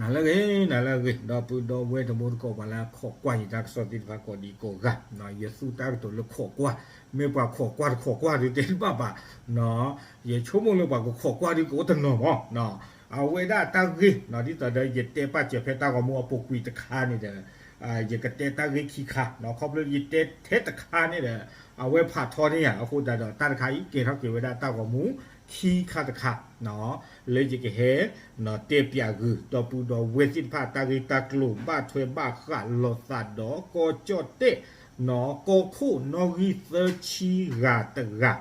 နၤလၢအဂ့ၤ, နၤလၢအဂ့ၤ, ဒီပုၢ်ဒီဝဲၢ်တံၤသကိး ပှၤလၢခိးကွၢ်ယတၢ်ကစီၣ်သ့ၣ်တဖၣ်ကိးဒံကိးဂၤ, ယသူတၢ်ကတိၤလၢခိးကွၢ်, မ့ၢ်ပှၤခိးကွၢ်တခိးကွၢ်ဒုးတဲတဘၣ်ဘၣ်, ယဆိကမိၣ်လၢပှၤကခိးကွၢ်ဒုးကအိၣ်တနီၤမး, အဝဲဒၣ်တၢ်ဂ့ၢ် ဒ်သိးဒီးယတဲပာ်စၢၤဖဲတၢ်ဂီၤမူအပူၤကွံာ်တခါန့ၣ်ဒီး ယကတဲတၢ်ဂ့ၢ်ခံခါ, ခီဖျိယတဲထဲတခါန့ၣ်ဒီး အဝဲဖးထီန့ၢ်ယၤ, အဃိသတးဒီးတၢ်တခါအံၤ ကဲထီၣ်က့ၤဝဲဒၣ်တၢ်ဂီၤမူခံခါတခါ လၢယကဟဲ တဲပၠးဂုာ် ဒီပုၢ်ဒီဝဲၢ်သ့ၣ်တဖၣ် တၢ်ဂ့ၢ်တၢ်ကျိၤ ဘၣ်ထွဲဘၣ်ဃးလိာ်သးဒီး ကီၢ်ကၠီၣ်တဲၣ် ကီၢ်ခိၣ်နီၣ်ဂံၢ်သၢဆံဂၤတဂၤ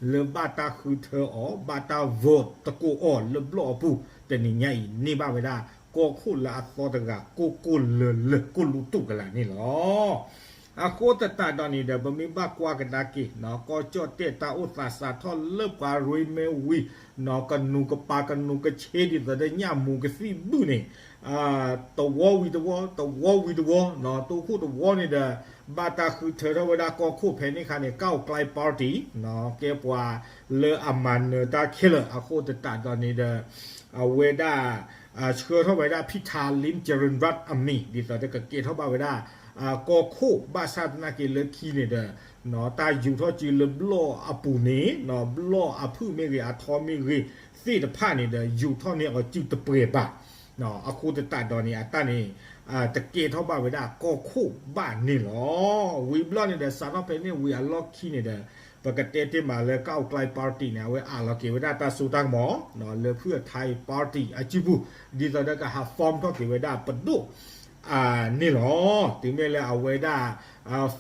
လၢဘၣ်တၢ်ဃုထၢအီၤ ဘၣ်တၢ် vote သကိးအီၤလၢဘျီၣ်အပူၤ တနံၤညါအံၤ န့ၢ်ဘၣ်ဝဲဒၣ် ကီၢ်ခိၣ်လၢအသီတဂၤ ကိၢ်ကိၢ်လၢၤလၢၤ ကိၢ်လူတူၢ်ကလာ်န့ၣ်လီၤ. အဃိသတးဒီးန့ၣ်ဒီး ပမ့ၢ်ဘၣ်ကွၢ်ကဒါက့ၤ ကီၢ်ကၠီၣ်တဲၣ်တၢ်အိၣ်သးစးထီၣ်လၢပှၤရ့မဲဝံၤ ကနူၤကပၤကနူၤကဆ့ဒ်သိးဒီးညၣ်မူကသံၣ်ဘူၣ်န့ၣ် တဝီဝံၤတဝီ တဝီဝံၤတဝီ တိခိၣ်တဝီန့ၣ်ဒီး ဘၣ်တၢ်ဃုထၢထီၣ်ဝဲဒၣ်ကီၢ်ခိၣ်ဖဲန့ၣ်အခါန့ၣ် ကၣ်အိၣ်ကျဲ party ကဲပှၤလၢအမၤနၢၤတၢ်ခဲလၢာ် အဃိသတးဒီးန့ၣ်ဒီး အဝဲဒၣ် ဆှၢထီၣ်ဝဲဒၣ် ဖံထါလံ ကရ့ၣ်ရၣ် အမံၤ ဒ်သိးဒီးကကဲထီၣ်ဘၣ်ဝဲဒၣ် ကီၢ်ခိၣ် ဘၣ်ဆၣ်သနာ်က့လၢခံန့ၣ်ဒီး တၢ်ယူၤထီၣ်စုလၢဘျီၣ်အပူၤန့ၣ် ဘျီၣ်အဖုၣ်မ့ၢ်ဂ့ၤ အထီမ့ၢ်ဂ့ၤ သ့ၣ်တဖၣ်န့ၣ်ဒီး ယူၤထီၣ်န့ၢ်အီၤစုတပှဲၤဘၣ် အဃိသတးဒီးန့ၣ် အတၢ်န့ၣ် တကဲထီၣ်ဘၣ်ဝဲဒၣ်ကီၢ်ခိၣ်ဘၣ်န့ၣ်လီၤ. ဝံၤဘျီၣ်န့ၣ်ဒီး စးထီၣ်ဖဲန့ၣ်ဝံၤအလီၢ်ခံန့ၣ်ဒီး ပကတဲတ့ၢ်မးလၢကၣ်အိၣ်ကျဲ party န့ၣ် အဝဲအးလီၤက့ၤဝဲဒၣ်တၢ်စိတၢ်ကမီၤ လၢဖုၣ်အထါ party အစုပူၤ ဒ်သိးဒီးကဟး form ထီၣ်က့ၤဝဲဒၣ်ပဒိၣ် န့ၣ်လီၤ. တုၤမ့ၢ်လၢအဝဲဒၣ်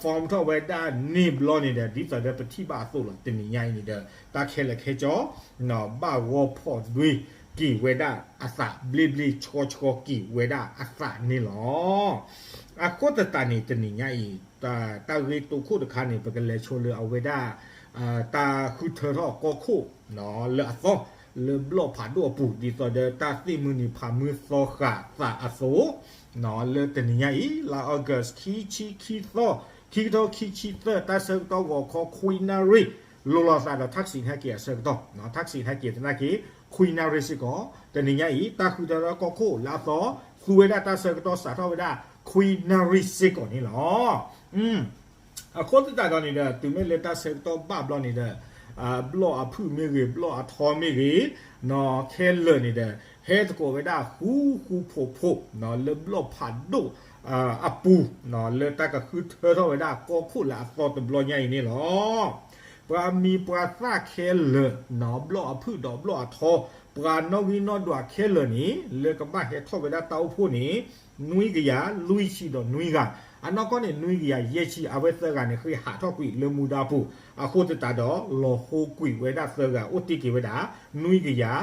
form ထီၣ်ဝဲဒၣ်န့ၣ်ဘျီန့ၣ်ဒီး ဒ်သိးဒီးပထံၣ်ဘၣ်အသိးလီၤ တနံၤညါအံၤန့ၣ်ဒီး တၢ်ခဲလၢာ်ခဲဆ့ ဘၣ်ဂီၢ်ဖီၣ်ဒွံက့ၤဝဲဒၣ်အသး ဘျ့ဘျ့ဆှီဆှီက့ၤဝဲဒၣ်အသးန့ၣ်လီၤ. အဃိသတးန့ၣ် တနံၤညါအံၤ တၢ်ဂ့ၢ်တိခိၣ်တခါန့ၣ် ပကလဲၤဆိလၢအဝဲဒၣ် တၢ်ဃုထၢထီၣ်ကီၢ်ခိၣ် လၢအသီ လၢဘျီၣ်ဖးဒိၣ်အပူၤ ဒ်သိးဒီးတၢ်သ့ၣ်မုၢ်နံၤဖးမုၢ်သီဃာ်သးအသိး လၢတနံၤညါအံၤ လါ August ခံဆံခံသီ ခံကထိခံဆံသၢ တၢ်ဆၢကတီၢ်ဂီၤခီ ခွံနၣ်ရံၣ် လိၤလိာ်သးဒီး ထၣ်စံးဟဲက့ၤအဆၢကတီၢ် ထၣ်စံးဟဲက့ၤသနာ်က့ ခွံနၣ်ရံၣ်စ့ၢ်ကီး တနံၤညါအံၤ တၢ်ဃုထၢထီၣ်ကီၢ်ခိၣ်လၢအသီ သူဝဲဒၣ်တၢ်ဆၢကတီၢ်စးထီၣ်ဝဲဒၣ် ခွံနၣ်ရံၣ်စ့ၢ်ကီးန့ၣ်လီၤ. အဃိသတးဒီးန့ၣ်ဒီး တုၤမ့ၢ်လၢတၢ်ဆၢကတီၢ်ဘၣ်ဘျီန့ၣ်ဒီး ဘျီၣ်အဖုၣ်မ့ၢ်ဂ့ၤ ဘျီၣ်အထီမ့ၢ်ဂ့ၤ ခဲလၢာ်န့ၣ်ဒီး ဟဲသကိးဝဲဒၣ်ဃူဃူဖိးဖိး လၢဘျီၣ်ဖးဒိၣ်အပူၤ လၢတၢ်ကဃုထၢထီၣ်ဝဲဒၣ်ကီၢ်ခိၣ်လၢအသီတဘျီညါအံၤန့ၣ်လီၤ. ပှၤမံၤပှၤသၣ်ခဲလၢာ် ဘျီၣ်အဖုၣ်ဒီးဘျီၣ်အထီ ပှၤနီၣ်ဂံၢ်နီၣ်ဒွးခဲလၢာ်န့ၣ် လၢကဘၣ်ဟဲထီၣ်ဝဲဒၣ်တၢ်အိၣ်ဖှိၣ်န့ၣ် နွံကယၤလွံၢ်ဆံဒီးနွံဂၤ, အနီၢ်ကီၢ်န့ၣ် နွံကယၤယဲၢ်ဆံ, အဝဲသၢဂၤန့ၣ် ဃ့ဟးထီၣ်ကွံာ်လၢမူဒါပူၤ, အဃိသတးဒီး လီၤဃိကွံာ်ဝဲဒၣ်သၢဂၤ အိၣ်တ့ၢ်က့ၤဝဲဒၣ် နွံကယၤ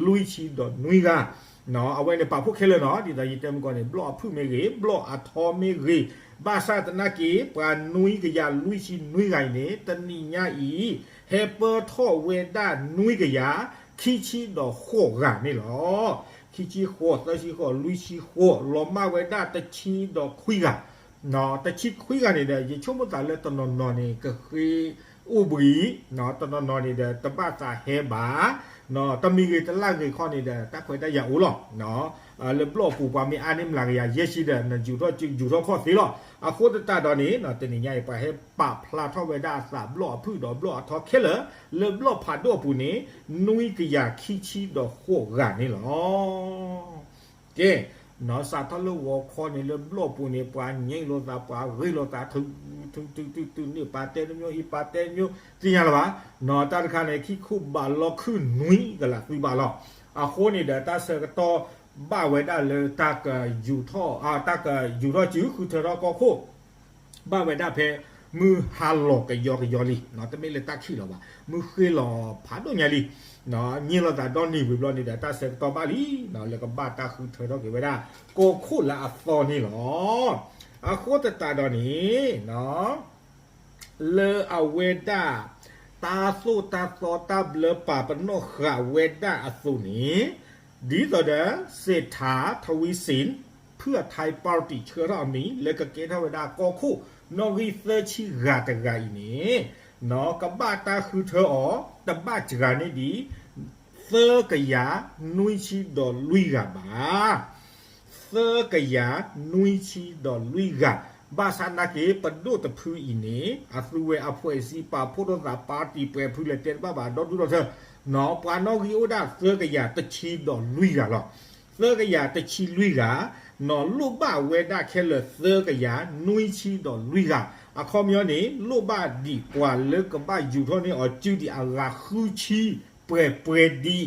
လွံၢ်ဆံဒီးနွံဂၤ, အဝဲန့ၣ်ပာ်ဖှိၣ်ခဲလၢာ်နီၤ, ဒ်သိးယတဲမုၢ်ကီၢ်န့ၣ် ဘျီၣ်အဖုၣ်မ့ၢ်ဂ့ၤ, ဘျီၣ်အထီမ့ၢ်ဂ့ၤ, ဘၣ်ဆၣ်သနာ်က့ ပှၤနွံကယၤလွံၢ်ဆံနွံဂၤအံၤန့ၣ် တနံၤညါအံၤ ဟဲပၢၢ်ထီၣ်ဝဲဒၣ်နွံကယၤ ခံဆံဒီးဃိးဂၤန့ၣ်လီၤ. ခံဆံဃိး, သၢဆံဃိး, လွံၢ်ဆံဃိး, လီၤမၢ်ဝဲဒၣ်တဆံဒီးခွံဂၤ, တဆံခွံဂၤန့ၣ်ဒီး ယဆိကမိၣ်သးလၢတနီၤနီၤန့ၣ် ကဃ့အိၣ်ဘှံး, တနီၤနီၤန့ၣ်ဒီး တဘၣ်သးဟဲဘၣ်, တမံၤဂ့ၤတလၢ်ဂ့ၤခီန့ၣ်ဒီး တၢ်ခွဲးတၢ်ယာ်အိၣ်လီၤ. လၢဘျီၣ်ပူၤပှၤမ့ၢ်အါန့ၢ်မျးကယၤယဲၢ်ဆံဒီး နယူၤထီၣ်ယူၤထီၣ်ခီၣ်သ့လီၤ. အဃိသတးဒီးန့ၣ် တနံၤညါအံၤ ပှၤဟဲပာ်ဖျါထီၣ်ဝဲဒၣ်အသး ဘျီၣ်အဖုၣ်ဒီးဘျီၣ်အထီခဲလၢာ် လၢဘျီၣ်ဖးဒိၣ်အပူၤန့ၣ် နွံကယၤခံဆံဒီးဃိးဂၤန့ၣ်လီၤ. ကဲ, စးထီၣ်လၢဂီၤခီန့ၣ် လၢဘျီၣ်ပူၤန့ၣ် ပှၤညိလိာ်သး ပှၤဂ့ၤလိာ်သး ထုထုထုထုထုန့ၣ် ပာ်တဲတမျိုး အံၤပာ်တဲတမျိုး သ့ၣ်ညါလၢၤဘၣ်, တၢ်တခါန့ၣ် ခံခိၣ်ဘးလီၢ်ခုၣ်နွံကလးသုဘၣ်လီၤ. အဃိန့ၣ်ဒီး တၢ်ဆၢကတီၢ်ဘၣ်ဝဲဒၣ်လၢတၢ်ကယူၤထီၣ်, တၢ်ကယူၤထီၣ်စုဃုထၢထီၣ်ကီၢ်ခိၣ် ဘၣ်ဝဲဒၣ်ဖဲ မုၢ်ဟါလီၤကယီကယီလံ, တမ့ၢ်လၢတၢ်ခံးလီၤဘၣ်, မုၢ်ဃ့လီၤဖးဒိၣ်ညါလံ, ညိလိာ်သးဒီနံၤဝံၤဘျီန့ၣ်ဒီး တၢ်ဆၢကတီၢ်ဘၣ်လံ, လၢကဘၣ်တၢ်ဃုထၢထီၣ်က့ၤဝဲဒၣ် ကီၢ်ခိၣ်လၢအသီန့ၣ်လီၤ. အဃိသတးဒီးန့ၣ် လၢအဝဲဒၣ် တၢ်သိၣ်တၢ်သီတၢ်ဘျၢပာ်ပနီၣ်ဃာ်ဝဲဒၣ်အသိးန့ၣ်, ဒ်သိးဒီး စ့းထါ ထဝံစ့ၣ် ဖုၣ်အထါ party ဆှၢထီၣ်အမံၤ လၢကကဲထီၣ်ဝဲဒၣ်ကီၢ်ခိၣ် နီၣ်ဂံၢ်သၢဆံဂၤတဂၤအံၤန့ၣ် ကဘၣ်တၢ်ဃုထၢအီၤ တဘၣ်စှၤန့ၢ်ဒံး သၢကယၤနွံဆံဒီးလွံၢ်ဂၤဘၣ်. သၢကယၤနွံဆံဒီးလွံၢ်ဂၤ, ဘၣ်ဆၣ်နာ်က့ ပဒိၣ်တဖုအံၤန့ၣ် အသုဝဲအဖွဲ့အစည်း ပာ်ဖှိၣ်ထီၣ်သး party ပှဲၤဖုလဲၣ်တဲတဘၣ်ဘၣ် ဒီဒူၣ်ဒီထၢ, ပှၤနီၣ်ဂံၢ်အိၣ်ဒၣ်သၢကယၤတဆံဒီးလွံၢ်ဂၤလီၤ. သၢကယၤတဆံလွံၢ်ဂၤ, နီၣ်လိၣ်ဘၣ်ဝဲဒၣ်ခဲလၢာ်သၢကယၤနွံဆံဒီးလွံၢ်ဂၤ, အခီပညီန့ၣ် လိၣ်ဘၣ်ဒံးပှၤလၢကဘၣ်ယူၤထီၣ်န့ၢ်အီၤစုဒံးအဂၤဃုဆံပှဲၤပှဲၤဒံး,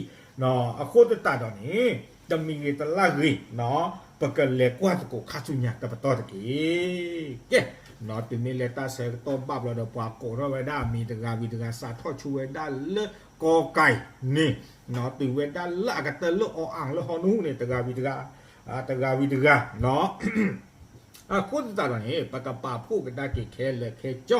အဃိသတးဒီးန့ၣ် တမံၤဂ့ၤတလၢ်ဂ့ၤ, ပကလဲၤကွၢ်သကိးခါဆူညါတပတီၢ်တက့ၢ်. ကဲ, တုၤမ့ၢ်လၢတၢ်ဆၢကတီၢ်ဘၣ်ဘျီဒီး ပှၤကိးထီၣ်ဝဲဒၣ်အမံၤတဂၤဝံၤတဂၤ စးထီၣ်ဆူဝဲဒၣ်လၢကီကဲန့ၣ်, တုၤဝဲဒၣ်လၢအကတၢၢ်လၢအီအၣ်လၢဟီနူၢ်န့ၣ် တဂၤဝံၤတဂၤ, တဂၤဝံၤတဂၤ, အဃိသတးဒီးန့ၣ် ပကပာ်ဖှိၣ်ကဒါက့ၤခဲလၢာ်ခဲဆ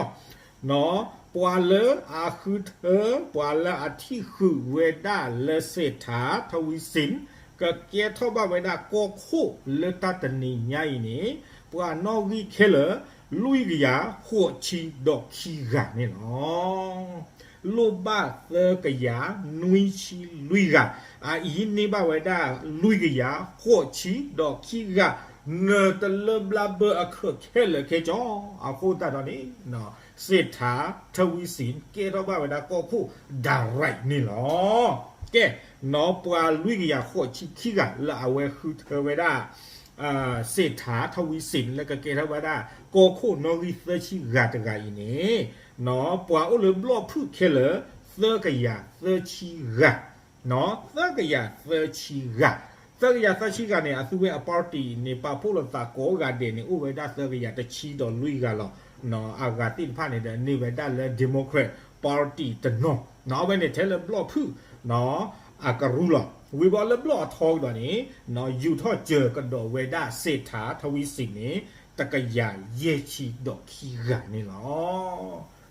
့, ပှၤလၢအဃုထၢ ပှၤလၢအထံၣ်ဃုာ်ဝဲဒၣ်လၢ စ့းထၣ် ထဝံစ့ၣ် ကကဲထီၣ်ဘၣ်ဝဲဒၣ်ကီၢ်ခိၣ်လၢတၢ်တနံၤညါအံၤန့ၣ် ပှၤနီၣ်ဂံၢ်ခဲလၢာ် လွံၢ်ကယၤဃိးဆံဒီးခံဂၤန့ၣ်လီၤ. လိၣ်ဘၣ်သၢကယၤနွံဆံလွံၢ်ဂၤ, အအံၤန့ၢ်ဘၣ်ဝဲဒၣ်လွံၢ်ကယၤဃိးဆံဒီးခံဂၤ, နၢၤတလၢဘျါဘၢအခၢးခဲလၢာ်ခဲဆ့, အဃိသတးဒီးန့ၣ် စ့းထၣ် ထဝံစ့ၣ် ကဲထီၣ်ဘၣ်ဝဲဒၣ်ကီၢ်ခိၣ် direct န့ၣ်လီၤ. ကဲ, နီၢ်ပှၤလွံၢ်ကယၤဃိးဆံခံဂၤလၢအဝဲဃုထၢဝဲဒၣ် စ့းထၣ် ထဝံစ့ၣ် လၢကကဲထီၣ်ဝဲဒၣ် ကီၢ်ခိၣ်နီၣ်ဂံၢ်သၢဆံဂၤတဂၤအံၤန့ၣ်, ပှၤအိၣ်လၢဘျီၣ်ဖုၣ်ခဲလၢာ် သၢကယၤသၢဆံဂၤ, သၢကယၤသၢဆံဂၤ, သၢကယၤသၢဆံဂၤန့ၣ် အသုဝဲအ party န့ၣ် ပာ်ဖှိၣ်လိာ်သးကိးဂၤဒဲးန့ၣ် အိၣ်ဝဲဒၣ်သၢကယၤတဆံဒီးလွံၢ်ဂၤလီၤ. အဂၤသ့ၣ်တဖၣ်န့ၣ်ဒီး န့ၢ်ဝဲဒၣ်လၢ Democrat Party တနီၤ, အဝဲန့ၣ်ထဲလၢဘျီၣ်ဖုၣ် အကရူၢ်လီၤ. ဝံၤဘျီလၢဘျီၣ်အထီကဒီးန့ၣ် ယူာ်ထီၣ်စၢၤကဒီးဝဲဒၣ် စ့းထၣ် ထဝံစ့ၣ်န့ၣ် တကယၤယဲၢ်ဆံဒီးခံဂၤန့ၣ်လီ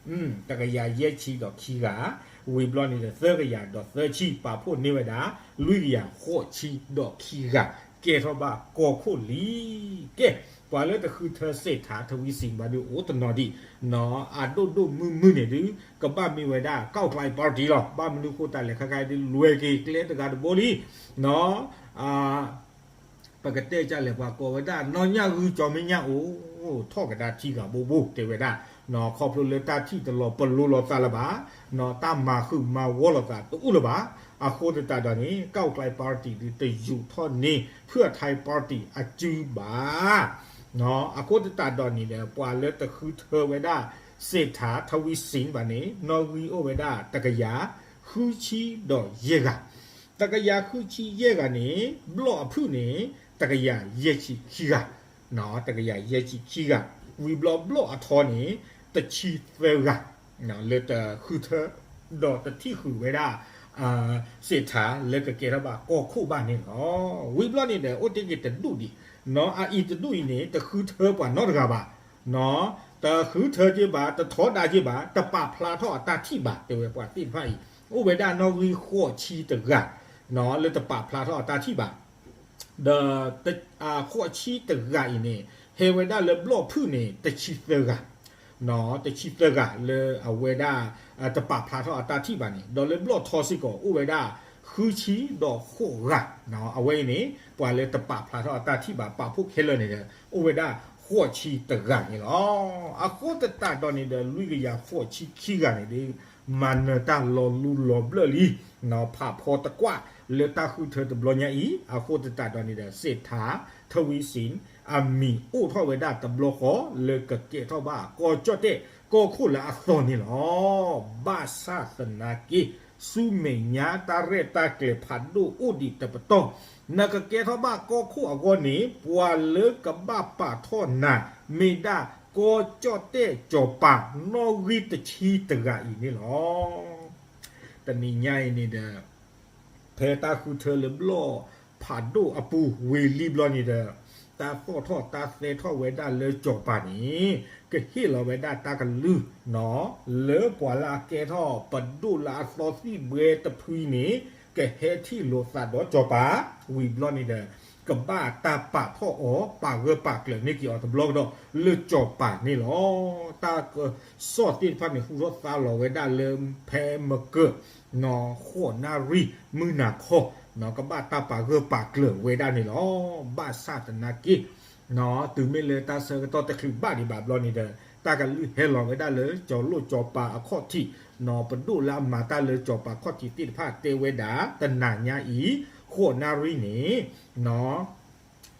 ၤ. တကယၤယဲၢ်ဆံဒီးခံဂၤ, ဝံၤဘျီန့ၣ်ဒီး သၢကယၤဒီးသၢဆံ ပာ်ဖှိၣ်န့ၢ်ဝဲဒၣ် လွံၢ်ကယၤဃိးဆံဒီးခံဂၤ ကဲထီၣ်ဘၣ်ကီၢ်ခိၣ်လံ. ကဲ, ပှၤလၢတဃုထၢ စ့းထၣ် ထဝံစ့ၣ်ဘၣ်ဒီးအိၣ်တနီၤဒံး, အဒိၣ်ဒိၣ်မုၢ်မုၢ်န့ၣ်ဒုး ကဘၣ်မ့ၢ်ဝဲဒၣ် ကၢဝ်းကျဲး party လီၤ. ဘၣ်မနုၤဃိသတးလဲၣ် ခဲခါဒုး လဲၤက့ၤကျဲတဂၤတဘိလံ ပကတဲကလဲၣ် ပှၤကိးဝဲဒၣ် နီၢ်ညၣ်ဂုၢ်ကၠီမ့ၢ်ညၣ်အိၣ်, ထီၣ်ကဒါထံဂၤဘိဘိတဲဝဲဒၣ်, ခီဖျိလၢတၢ်ထံၣ်တလီၤပလိာ်လိာ်သးလၢၤဘၣ်, တၢ်မၤဃုာ်မၤဂီၤလိာ်သးတအိၣ်လၢၤဘၣ်. အဃိသတးဒီးန့ၣ် ကၢဝ်းကျဲး party ဒုးတယူာ်ထီၣ်န့ၢ် ဖုၣ်အထါ party အစုဘၣ်. အဃိသတးဒီးန့ၣ်ဒီး ပှၤလၢတဃုထၢဝဲဒၣ် စ့းထၣ် ထဝံစ့ၣ်ဘၣ်န့ၣ် နီၣ်ဂံၢ်အိၣ်ဝဲဒၣ် တကယၤဃုဆံဒီးယဲၢ်ဂၤ, တကယၤဃုဆံယဲၢ်ဂၤန့ၣ် ဘျီၣ်အဖုၣ်န့ၣ် တကယၤယဲၢ်ဆံခံဂၤ, တကယၤယဲၢ်ဆံခံဂၤ, ဝံၤဘျီဘျီၣ်အထီန့ၣ် တဆံသၢဂၤ, လၢတဃုထၢ ဒီးတထံၣ်ဃုာ်ဝဲဒၣ် စ့းထၣ် လၢကကဲထီၣ်ဘၣ်ကီၢ်ခိၣ်ဘၣ်န့ၣ်လီၤ. ဝံၤဘျီန့ၣ်ဒီး အိၣ်တ့ၢ်က့ၤတဒူၣ်ဒံး, အအံၤတဒူၣ်အံၤန့ၣ် တဃုထၢပှၤနီတဂၤဘၣ်, တဃုထၢက့ၤဘၣ်, တထီဒါက့ၤဘၣ်, တပာ်ဖျါထီၣ်အတၢ်ထံၣ်ဘၣ် တဲဝဲပှၤသ့ၣ်တဖၣ်အံၤ, အိၣ်ဝဲဒၣ်နီၣ်ဂံၢ်ဃိးဆံတဂၤ လၢတပာ်ဖျါထီၣ်အတၢ်ထံၣ်ဘၣ်, ဒီး ဃိးဆံတဂၤအံၤန့ၣ် ဟဲဝဲဒၣ်လၢဘျီၣ်ဖုၣ်န့ၣ် တဆံသၢဂၤ, တဆံသၢဂၤလၢအဝဲဒၣ် တပာ်ဖျါထီၣ်အတၢ်ထံၣ်ဘၣ်န့ၣ်, ဒီးလၢဘျီၣ်ထီစ့ၢ်ကီး အိၣ်ဝဲဒၣ် ဃုဆံဒီးဃိးဂၤ, အဝဲအံၤန့ၣ် ပှၤလၢတပာ်ဖျါထီၣ်အတၢ်ထံၣ်ဘၣ် ပာ်ဖှိၣ်ခဲလၢာ်န့ၣ်ဒီး အိၣ်ဝဲဒၣ်ဃိးဆံတဂၤန့ၣ်လီၤ. အဃိသတးဒီးန့ၣ်ဒီး လွံၢ်ကယၤဃိးဆံခံဂၤန့ၣ်ဒီး မၤနၢၤတၢ်လီၤလူလီၤဘျၢၣ်လံ, ဖးဖီတကွၢ်လၢတၢ်ဃုထၢတဘျီညါအံၤ, အဃိသတးဒီးန့ၣ်ဒီး စ့းထၣ် ထဝံစ့ၣ် အမံၤအိၣ်ထီၣ်ဝဲဒၣ်တဘျီဃီ လၢကကဲထီၣ်ဘၣ်ကီၢ်ကၠီၣ်တဲၣ်ကီၢ်ခိၣ်လၢအသီန့ၣ်လီၤ. ဘၣ်ဆၣ်သနာ်က့ ဆူမဲာ်ညါတၢ်ရဲၣ်တၢ်ကျဲၤဖးဒိၣ်အိၣ်ဒံးတပတီၢ်, နကကဲထီၣ်ဘၣ်ကီၢ်ခိၣ်အဂီၢ်န့ၣ် ပှၤလၢကဘၣ်ပာ်ထီၣ်နၤ မ့ၢ်ဒၣ်ကီၢ်ကၠီၣ်တဲၣ်စီၤပၤ နီၣ်ဂံၢ်တဆံတဂၤအံၤန့ၣ်လီၤ. တနံၤညါအံၤန့ၣ်ဒီး ဖဲတၢ်ဃုထၢလၢဘျီၣ်ဖးဒိၣ်အပူၤဝံၤလံဘျီန့ၣ်ဒီး တၢ်သီၣ်ထီၣ်တၢ်သဲထီၣ်ဝဲဒၣ်လၢစီၤပၤန့ၣ် ကဟ့ၣ်လီၤဝဲဒၣ်တၢ်ကလုၢ် လၢပှၤလၢအကဲထီၣ်ပဒိၣ်လၢအသီသံၣ်ဘှဲတဖုအံၤန့ၣ် ကဟဲထံၣ်လိာ်သးဒီးစီၤပၤ ဝံၤဘျီန့ၣ်ဒီး ကဘၣ်တၢ်ပာ်ဖှိၣ်အီၤ ပာ်ဂၢၢ်ပာ်ကျၢၤန့ၢ်က့ၤအီၤတဘျီကဒီးလၢစီၤပၤန့ၣ်လီၤ. တၢ်ကစီၣ်သ့ၣ်တဖၣ်န့ၣ် ဟူထီၣ်သါလီၤဝဲဒၣ်လၢဖဲမကၢၢ် နီၣ်ဃိးနၣ်ရံၣ် မုၢ်နၤခီ ကဘၣ်တၢ်ပာ်ဂၢၢ်ပာ်ကျၢၤဝဲဒၣ်န့ၣ်လီၤ. ဘၣ်ဆၣ်သနာ်က့ တုၤမ့ၢ်လၢတၢ်ဆၢကတီၢ်တချုးဘၣ်ဒံးဘၣ်ဘျီန့ၣ်ဒီး တၢ်ကလုၢ်ဟဲလီၤဝဲဒၣ်လၢကၠီၤလိၣ်ကၠီၤပၤအခီၣ်ထံး, ပဒိၣ်လၢအမၤတၢ်လၢကၠီၤပၤခီၣ်ထံးသ့ၣ်တဖၣ်တဲဝဲဒၣ် တနၤညါအံၤ ဃိးနၣ်ရံၣ်န့ၣ်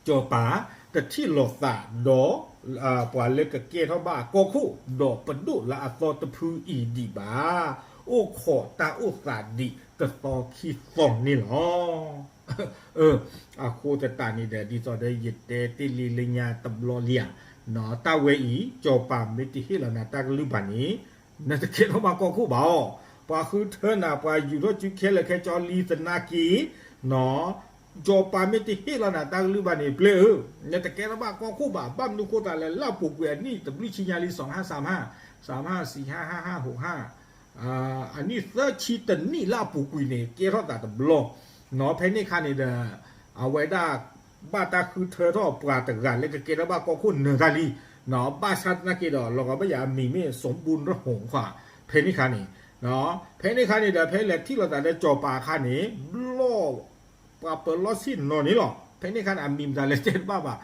ကၠီၤပၤတထံၣ်လိာ်သးဒီး ပှၤလၢကကဲထီၣ်ဘၣ်ကီၢ်ခိၣ် ဒီးပဒိၣ်လၢအသီတဖုအံၤဒံးဘၣ်, အိၣ်ခိးတၢ်အိၣ်သးဒံးတသီခံသီန့ၣ်လီၤ. အဃိသတးန့ၣ်ဒီး ဒ်သိးဒီးယတဲတ့ၢ်လံလၢညါတဘျီလံဧါ, တၢ်ဝဲအံၤ ကၠီၤပၤမ့ၢ်တဟ့ၣ်လီၤနၤတၢ်ကလုၢ်ဘၣ်န့ၣ် နတကဲထီၣ်ဘၣ်ကီၢ်ခိၣ်ဘၣ်အီၤ, ပှၤဃုထၢနၤ ပှၤယူၤထီၣ်စုခဲလၢာ်ခဲဆ့လံသနာ်က့ ကၠီၤပၤမ့ၢ်တဟ့ၣ်လီၤနၤတၢ်ကလုၢ်ဘၣ်န့ၣ် ပျဲၢ်ဧၢ, နတကဲထီၣ်ဘၣ်ကီၢ်ခိၣ်ဘၣ်. ဘၣ်မနုၤဃိသတးလဲၣ် လၢအပူၤကွံာ်အနံၣ်တဘျုးဆံညါလံ စီၤဟၣ်စၢမ်ဟၣ်, စၢမ်ဟၣ် ဆံးဟၣ် ဟၣ်ဟၣ် ဟိးဟၣ်, အနံၣ်သၢဆံတနံၣ်လၢအပူၤကွံာ်န့ၣ် ကဲထီၣ်သးတဘျီ, ဖဲန့ၣ်အခါန့ၣ်ဒီး အဝဲဒၣ် ဘၣ်တၢ်ဃုထၢထီၣ်ပှၤတဂၤလၢကကဲထီၣ်ဘၣ်ကီၢ်ခိၣ်နၢၤတၢ်လံ, ဘၣ်ဆၣ်သနာ်က့ဒီး လီၤဂာ်ဘၣ်ယၤအမံၤမ့ၢ် စီၤဘူၣ်ရၣ်ဟုၣ်ခွါ, ဖဲန့ၣ်အခါန့ၣ်, ဖဲန့ၣ်အခါန့ၣ်ဒီး ဖဲလဲၤထံၣ်လိာ်သးလၢကၠီၤပၤအခါန့ၣ် ဘျီၣ် ပှၤပၢၤလီၢ်ဆ့ၣ်နီၤန့ၣ်လီၤ. ဖဲန့ၣ်အခါန့ၣ် အမံၤမတၤလဲၣ်တဲတဘၣ်ဘၣ်,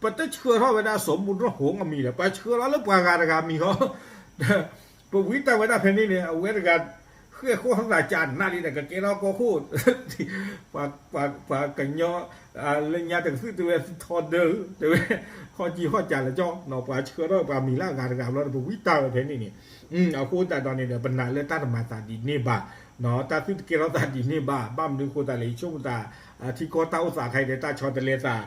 ပတဆှၢထီၣ်ဝဲဒၣ်စီၤဘူၣ်ရၣ်ဟုၣ်အမံၤဒီး ပှၤဆှၢလီၤလၢပှၤဂၤတဂၤမံၤလီၤ. ပဝံတၢ်ဝဲဒၣ်ဖဲန့ၣ်န့ၣ် အဝဲတဂၤ ဃဲၣ်ဃီၣ်သးကနးလံဒီး ကကဲထီၣ်ကီၢ်ခိၣ် ပှၤကညီ လၢညါတကသုၣ်တဲဝဲထီဒၢ တဲဝဲ ဟီၣ်ကံဟီၣ်ကးလၢကၠီ ပှၤဆှၢထီၣ်ပှၤမံၤလၢအဂၤတဂၤဘျီဒီး ပဝံတၢ်ဝဲဖဲန့ၣ်န့ၣ်, အဃိသတးဒီးန့ၣ်ဒီး ပနာ်လၢတၢ်တမၤသးဒ်န့ၣ်ဘၣ်, တၢ်သုတကဲထီၣ်သးဒ်န့ၣ်ဘၣ်, ဘၣ်မနုၤဃိသတးလဲၣ် ယဆိကမိၣ်သး ထံကီၢ်တၢ်အိၣ်သးခါအံၤဒီး တၢ်ဆီတလဲသး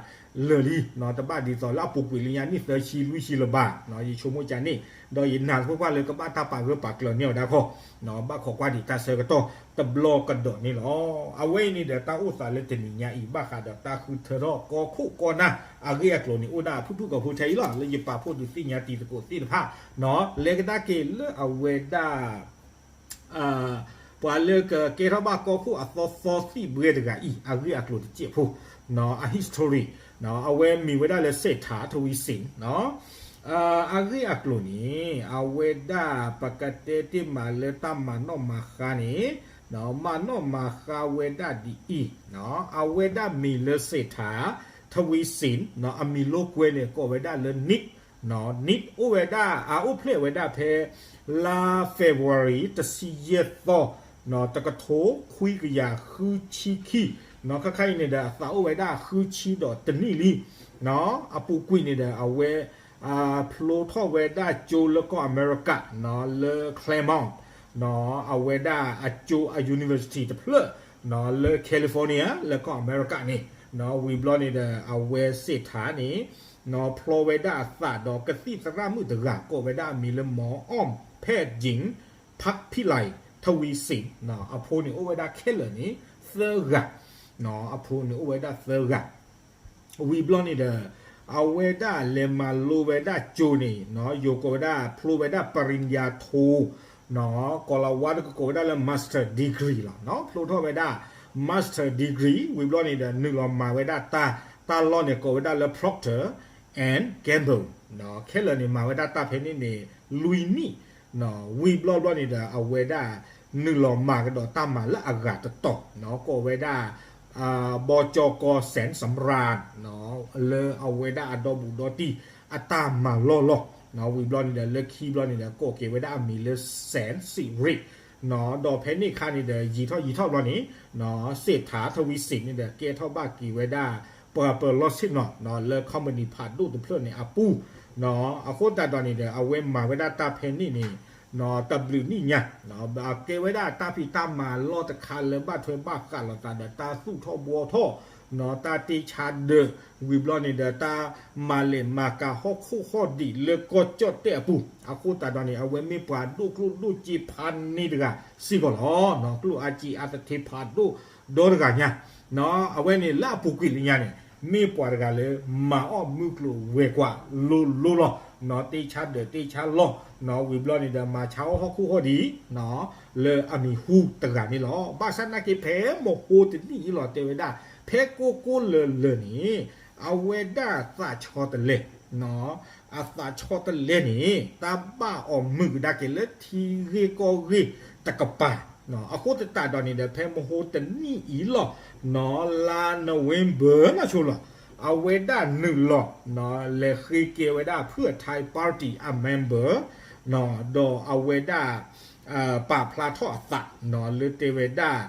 လၢာ်လံ, တဘၣ်ဒ်သိးလၢအပူၤကွံာ်လၢညါနံၣ်သၢဆံလွံၢ်ဆံလၢၤဘၣ်, ယဆိကမိၣ်ကန့ၣ်, ဒီးယနာ်သပှၢ်ပှၢ်လၢကဘၣ်တၢ်ပာ်ဂၢၢ်ပာ်ကျၢၤန့ၢ်အီၤဒၣ်ခီ, ဘၣ်ခိးကွၢ်ဒံးတၢ်ဆၢကတီၢ်တဘျီကဒီးန့ၣ်လီၤ. အဝဲအံၤန့ၣ်ဒီး တၢ်အိၣ်သးလၢတနံၤညါအံၤ ဘၣ်ဃးဒီးတၢ်ဃုထၢထီၣ်ကီၢ်ခိၣ်ကီၢ်နၢ်အဂ့ၢ်အကျိၤန့ၣ် အိၣ်ဒၣ်ဖုၣ်ဖုၣ်ကိာ်ဖိထဲအံၤလီၤ. လၢယပာ်ဖှိၣ်ဒုးသ့ၣ်ညါတံၤသကိးသ့ၣ်တဖၣ်, လဲၤကဒါက့ၤလၢအဝဲဒၣ် ပှၤလၢကကဲထီၣ်ဘၣ်ကီၢ်ခိၣ်အသီသီသံၣ်ဘှဲတဂၤအံၤ အဂ့ၢ်အကျိၤတစဲးဖိ, အ history, အဝဲမ့ၢ်ဝဲဒၣ်လၢစဲးထးထဝံစ့ၣ်, အဂ့ၢ်အကျိၤန့ၣ် အဝဲဒၣ်ပကတဲတ့ၢ်မးလၢတၢ်မၤနီၣ်မၤဃါန့ၣ်, မၤနီၣ်မၤဃါဝဲဒၣ်ဒ်အံၤ, အဝဲဒၣ်မ့ၢ်လၢစဲးထးထဝံစ့ၣ်, အမံၤလိာ်ကွဲန့ၣ် ကိးဝဲဒၣ်လၢ Nixon, Nixon အိၣ်ဝဲဒၣ် အအိၣ်ဖျဲၣ်ဝဲဒၣ်ဖဲ လါ February တဆံယဲၢ်သီ, တကထိခွံကယၤဃုဆံခံ, ခါခါအံၤန့ၣ်ဒီး အသးအိၣ်ဝဲဒၣ်ဃုဆံဒီးတနံၣ်လံ, အပူၤကွံာ်န့ၣ်ဒီး အဝဲ ဖျိထီၣ်ဝဲဒၣ်ကၠိလၢကီၢ်အမဲရကၤ လၢ Claremont, အဝဲဒၣ်အကၠိအ university တဖျၢၣ် လၢ California လၢကီၢ်အမဲရကၤန့ၣ်, ဝံၤဘျီန့ၣ်ဒီး အဝဲစဲးထးန့ၣ် ဖျီဝဲဒၣ်အသးဒီးကသံၣ်သရၣ်မုၣ်တဂၤ ကိးဝဲဒၣ်အမံၤလၢ မီအီၣ်ဖဲးကၠ့ၣ် ဖးဖံးလဲၣ် ထဝံစ့ၣ်, အဖိန့ၣ်အိၣ်ဝဲဒၣ်ခဲလၢာ်န့ၣ် သၢဂၤ, အဖိန့ၣ်အိၣ်ဝဲဒၣ်သၢဂၤ ဝံၤဘျီန့ၣ်ဒီး အဝဲဒၣ်လဲၤမၤလိဝဲဒၣ်ကၠိန့ၣ် ယိၤကိးဝဲဒၣ် ဖျိဝဲဒၣ် ပရံယါထိ ကီၤလၤဝါတကကိးဝဲဒၣ်လၢ master degree လီၤ. ဖျိထီၣ်ဝဲဒၣ် master degree ဝံၤဘျီန့ၣ်ဒီး နုာ်လီၤမၤဝဲဒၣ်တၢ်, တၢ်လီၢ်န့ၣ်ကိးဝဲဒၣ်လၢ Procter and Gamble, ခဲလၢာ်န့ၣ် မၤဝဲဒၣ်တၢ်ဖဲန့ၣ်န့ၣ် လွံၢ်နံၣ်, ဝံၤဘျီဘျီန့ၣ်ဒီး အဝဲဒၣ်နုာ်လီၤမၤကဒီးတၢ်မၤလၢအဂၤတတီၤ ကိးဝဲဒၣ် ဘီကၠီကီ စဲၣ်စရၣ် လၢအဝဲဒၣ်အဒီဘူးဒီတံၢ်အတၢ်မၤလီၢ်လီၢ်, ဝံၤဘျီန့ၣ်ဒီး လၢခံဘျီန့ၣ်ဒီး ကိးက့ၤဝဲဒၣ်အမံၤလၢ စဲၣ်စံးရ့ၣ်, ဒီးဖဲန့ၣ်အခါန့ၣ်ဒီး ယံာ်ထီၣ်ယံာ်ထီၣ်ဘျီန့ၣ် စဲးထးထဝံစ့ၣ်န့ၣ်ဒီး ကဲထီၣ်ဘၣ်က့ၤဝဲဒၣ် ပှၤပၢၤလီၢ်ဆ့ၣ်နီၤ လၢ company ဖးဒိၣ်တဖျၢၣ်န့ၣ်အပူၤ, အဃိသတးဒီးန့ၣ်ဒီး အဝဲမၤဝဲဒၣ်တၢ်ဖဲန့ၣ်န့ၣ် တဘျုးနံၣ်ညါ, ကဲဝဲဒၣ်တၢ်ဖံးတၢ်မၤလီၢ်တခါလၢဘၣ်ထွဲဘၣ်ဃးလိာ်သးဒီးတၢ်သူၣ်ထီၣ်ဘှီထီၣ်, တၢ်တ့ဆါဒၢး, ဝံၤဘျီန့ၣ်ဒီး တၢ်မၤလဲၢ်မၤကၤဟီၣ်ခိၣ်ဟီၣ်ဒံးလၢကီၢ်ကၠီၣ်တဲၣ်အပူၤ, အဃိသတးဒီးန့ၣ် အဝဲမ့ၢ်ပှၤဒိၣ်ကျိၣ်ဒိၣ်စ့ဖးန့ၢ်တဂၤစ့ၢ်ကီးလီၤ. ကျိၣ်အါစ့အါသထ့ဖးဒိၣ်ဒီတဂၤညါ အဝဲန့ၣ်လၢအပူၤကွံာ်လၢညါန့ၣ် မ့ၢ်ပှၤတဂၤလၢ မၤအီၣ်မုၢ်ကျိၤဝဲၤကွာ်လိၤလိၤလီၤ. တ့ဆါဒၢးတ့ဆါလီၢ်, ဝံၤဘျီန့ၣ်ဒီး မၤဆါအီၣ်ဟီၣ်ခိၣ်ဟီၣ်ဒံး လၢအမံၤဟူတဂၤန့ၣ်လီၤ. ဘၣ်ဆၣ်သနာ်က့ ဖဲမဟိတနံၣ်အံၤလီၤတဲဝဲဒၣ် ဖဲကိၢ်ကိၢ်လၢၤလၢၤန့ၣ် အဝဲဒၣ်သးဆီတလဲ, အသးဆီတလဲန့ၣ် တၢ်ဘၣ်အီၤမုာ်ကဒါက့ၤလၢထံဂ့ၢ်ကီၢ်ဂ့ၢ်တကပၤ အဃိသတးဒီးန့ၣ်ဒီး ဖဲမဟါတနံၣ်အံၤလီၤ နီၢ် လါ November နီၢ်ဆိလီၤ အဝဲဒၣ်နုာ်လီၤ လဲၤဃ့ကဲဝဲဒၣ်ဖုၣ်အထါ party အ member ဒီးအဝဲဒၣ် ပာ်ဖျါထီၣ်အသး လၢတဲဝဲဒၣ်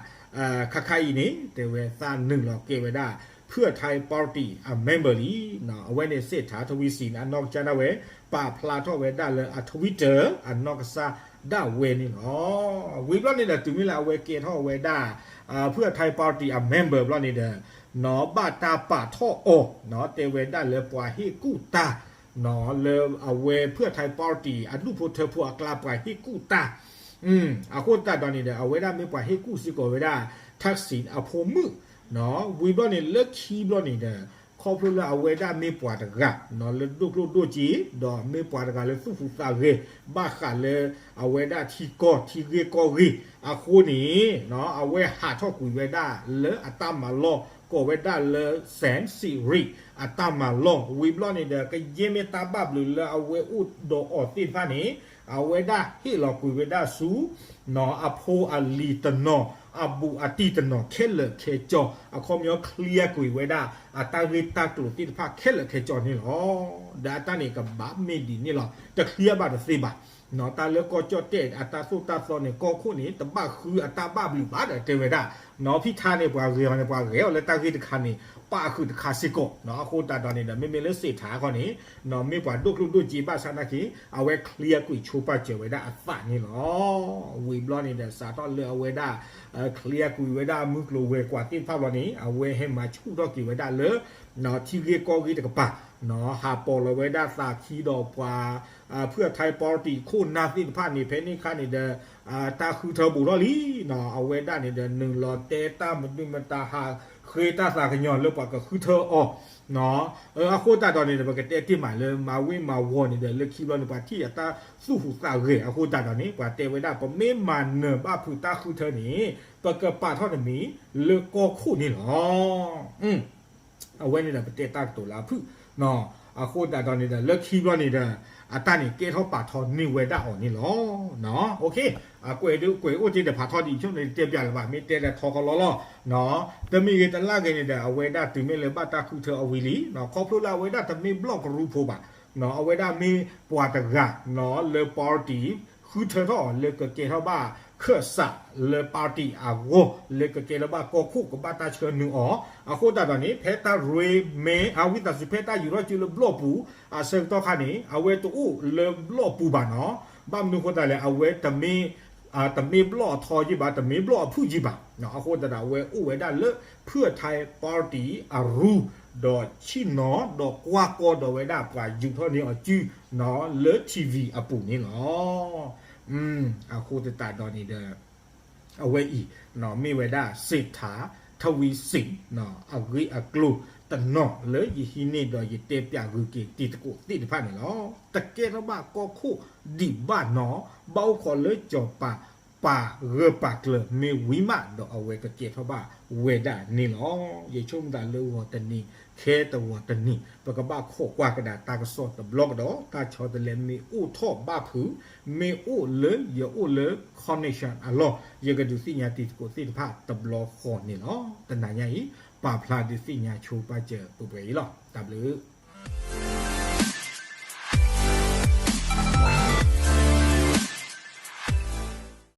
ခါခါအံၤန့ၣ် တဲဝဲသးနုာ်လီၤကဲဝဲဒၣ် ဖုၣ်အထါ party အ member လံ. အဝဲန့ၣ် စ့းထၣ် ထဝံစံ အနီၢ်ကစၢ်ဒၣ်ဝဲ ပာ်ဖျါထီၣ်ဝဲဒၣ်လၢအ Twitter အနီၢ်ကစၢ်ဒၣ်ဝဲန့ၣ်လီၤ. ဝံၤဘျီန့ၣ်ဒီး တုၤမ့ၢ်လၢအဝဲကဲထီၣ်ဝဲဒၣ် ဖုၣ်အထါ party အ member ဘျီန့ၣ်ဒီး ဘၣ်တၢ်ပာ်ထီၣ်အီၤ တဲဝဲဒၣ်လၢပှၤဟ့ၣ်ကူၣ်တၢ် လၢအဝဲဖုၣ်အထါ party အဒူၣ်ဖိထၢဖိအကျါ ပှၤဟ့ၣ်ကူၣ်တၢ် အဃိသတးဒီးန့ၣ်ဒီး အဝဲဒၣ်မ့ၢ်ပှၤဟ့ၣ်ကူၣ်စ့ၢ်ကီးဝဲဒၣ် ထၢၣ်စံၣ်အဖိမုၣ် ဝံၤဘျီန့ၣ် လၢခံဘျီန့ၣ်ဒီး ခီဖျိလၢအဝဲဒၣ်မ့ၢ်ပှၤတဂၤ လၢဒိၣ်ကျိၣ်ဒိၣ်စ့ ဒီးမ့ၢ်ပှၤတဂၤလၢသူၣ်ဟူးသးဂဲၤ ဘၣ်ဃးလၢ အဝဲဒၣ်ထံကီၢ်ထံဂ့ၢ်ကီၢ်ဂ့ၢ်အဃိန့ၣ် အဝဲဟးထီၣ်ကွံာ်ဝဲဒၣ်လၢအတၢ်မၤလီၢ် ကိးဝဲဒၣ်လၢ Sam Siri အတၢ်မၤလီၢ် ဝံၤဘျီန့ၣ်ဒီး ကယဲၢ်မ့ၢ်တၢ်ဘၣ်ဘျုးလၢအဝဲအိၣ်ဒီးအီၤသ့ၣ်တဖၣ်န့ၣ် အဝဲဒၣ်ဟ့ၣ်လီၤကွံာ်ဝဲဒၣ်ဆူ အဖိအလံၤတနီၤ အဘူးအတံၢ်တနီၤ ခဲလၢာ်ခဲဆ့ အခီပညီ clear ကွံာ်ဝဲဒၣ် အတၢ်ဂ့ၢ်တၢ်ကျိၤသ့ၣ်တဖၣ်ခဲလၢာ်ခဲဆ့န့ၣ်လီၤ. ဒီးအတၢ်န့ၣ်ကဘၣ်မ့ၢ်ဒ်န့ၣ်လီၤ. တ clear ဘၣ်တသ့ဘၣ်. တၢ်လၢကီၢ်ကၠီၣ်တဲၣ်အတၢ်သိၣ်တၢ်သီန့ၣ် ကီၢ်ခိၣ်န့ၣ် တဘၣ်ဃုအတၢ်ဘၣ်ဘျုးဘၣ်ဒီးတဲဝဲဒၣ် ဖံထါန့ၣ် ပှၤဂဲၤအီၤန့ၣ် ပှၤဂဲၤအီၤလၢတၢ်ဂ့ၢ်တခါန့ၣ် ပာ်ဃုာ်တခါစ့ၢ်ကီး အဃိသတးဒီးန့ၣ်ဒီး မ့မ့ၢ်လၢစ့းထၣ်ခီန့ၣ် မ့ၢ်ပှၤဒိၣ်ကျိၣ်ဒိၣ်စ့ဘၣ်ဆၣ်နာ်က့ အဝဲ clear ကွံာ်ဆိပာ်စၢၤဝဲဒၣ်အသးန့ၣ်လီၤ. ဝံၤဘျီန့ၣ်ဒီး စးထီၣ်လၢအဝဲဒၣ် clear ကွံာ်ဝဲဒၣ်မုၢ်ကျိၤဝဲၤကွာ်သ့ၣ်တဖၣ်ဘျီန့ၣ် အဝဲဟဲမၤဆူၣ်ထီၣ်က့ၤဝဲဒၣ်လၢ ထံဂ့ၢ်ကီၢ်ဂ့ၢ်တကပၤ ဟးပိာ်လီၤဝဲဒၣ်သးခံဒီးပှၤ ဖုၣ်အထါ party ခိၣ်နၢ်သ့ၣ်တဖၣ်န့ၣ် ဖဲန့ၣ်အခါန့ၣ်ဒီး တၢ်ဃုထၢဘူးထီၣ်လံ. အဝဲဒၣ်န့ၣ်ဒီး နုာ်လီၤတဲတၢ်မနုၤမတၤ ဟးဃ့တၢ်သးကညီၤလၢပှၤကဃုထၢအီၤ အဃိသတးဒီးန့ၣ်ဒီး ပကတဲတ့ၢ်မးလၢ မၤဝ့ၢ်မၤဝီၤန့ၣ်ဒီး လၢခံဘျီန့ၣ် ပှၤထံၣ်အတၢ်သူၣ်ဟူးသးဂဲၤအဃိသတးဒီးန့ၣ် ပှၤတဲဝဲဒၣ် ပမ့ၢ်မၤနၢၤဘၣ်ဖုးတၢ်ဃုထၢန့ၣ် ပကပာ်ထီၣ်တမံၤလၢကီၢ်ခိၣ်န့ၣ်လီၤ. အဝဲန့ၣ်ဒီး ပတဲတၢ်ကတိၤလၢအဖုၣ် အဃိသတးဒီးန့ၣ်ဒီး လၢခံဘျီန့ၣ်ဒီး အတၢ်န့ၣ်ကဲထီၣ်ပာ်ထီၣ်န့ၢ်ဝဲဒၣ်အီၤန့ၣ်လီၤ. အကွဲးဒုးကွဲးအိၣ်တ့ၢ်ဒီးဖးထီဒ်ဆိန့ၣ် တဲပျးလၢၤဘၣ် မ့ၢ်တဲဒီးထီခီလီၤလီၤ. တမ့ၢ်ဂ့ၤတလၢ်ဂ့ၤန့ၣ်ဒီး အဝဲဒၣ်တုၤမ့ၢ်လၢဘၣ်တၢ်ဃုထၢအဝံၤလံ ခီဖျိလၢအဝဲဒၣ်တမ့ၢ်ဘျီၣ်ကရူၢ်ဖိဘၣ်. အဝဲဒၣ်မ့ၢ်ပှၤတဂၤ လၢ party ဃုထၢထီၣ်အီၤလၢကကဲထီၣ်ဘၣ်ခၢၣ်စးလၢ party အဂီၢ် လၢကကဲထီၣ်ဘၣ်ကီၢ်ခိၣ် ကဘၣ်တၢ်ဆှၢနုာ်အီၤ အဃိသတးဒီးန့ၣ် ဖဲတၢ်ရ့မဲ အဝံသးစူၤ ဖဲတၢ်ယူၤထီၣ်စုလၢဘျီၣ်ပူၤ အဆၢကတီၢ်ခါန့ၣ် အဝဲတအိၣ်လၢဘျီၣ်ပူၤဘၣ်နီၤ. ဘၣ်မနုၤအဃိသတးလဲၣ် အဝဲတမ့ၢ် တမ့ၢ်ဘျီၣ်အထီယံၢ်ဘၣ် တမ့ၢ်ဘျီၣ်အဖုၣ်ယံၢ်ဘၣ်. အဃိသတးဒီး အဝဲအိၣ်ဝဲဒၣ်လၢ ဖုၣ်အထါ party အရူ ဒီးဆ့ၣ်နီၤ ဒီးကွၢ်ကီဒီးဝဲဒၣ်ပှၤယူၤထီၣ်န့ၢ်အီၤစု လၢ ထံၣ်ဝံၤ အပူၤန့ၣ်လီၤ. အဃိသတးဒီးန့ၣ်ဒီး အဝဲအံၤ မ့ၢ်ဝဲဒၣ်စ့းထၣ် ထဝံစ့ၣ် အဂ့ၢ်အကျိၤတနီၤလၢယဟံးန့ၢ်ဒီးယတဲပျးဂုာ်က့ၤတံၤသကိးသ့ၣ်တဖၣ်န့ၣ်လီၤ. တကဲထီၣ်ဘၣ်ကီၢ်ခိၣ်ဒံးဘၣ်နီၤ ဘၣ်အိၣ်ခိးလၢစီၤပၤ ပာ်ဂၢၢ်ပာ်ကျၢၤမ့ၢ်ဝံၤမးဒီးအဝဲကကဲထီၣ်ဘၣ်ဝဲဒၣ်န့ၣ်လီၤ. ယဆိကမိၣ်သးလၢဂီၤတနံၤ ခဲတဂီၤတနံၤ ပကဘၣ်ခိးကွၢ်ကဒါတၢ်ကစီၣ်တဘျီကဒီး တၢ်ဆီတလဲမ့ၢ်အိၣ်ထီၣ်ဘၣ်ဖုး မ့ၢ်အိၣ်လၢယအိၣ်လၢ connection အလီၢ် ယကဒုးသ့ၣ်ညါတံၤသကိးသ့ၣ်တဖၣ်တဘျီဃီန့ၣ်လီၤ. တနၤညါအံၤ ပာ်ဖျါဒုးသ့ၣ်ညါဆိပာ်စၢၤပှဲၤပှဲၤအံၤလီၤ. တၢ်ဘျုး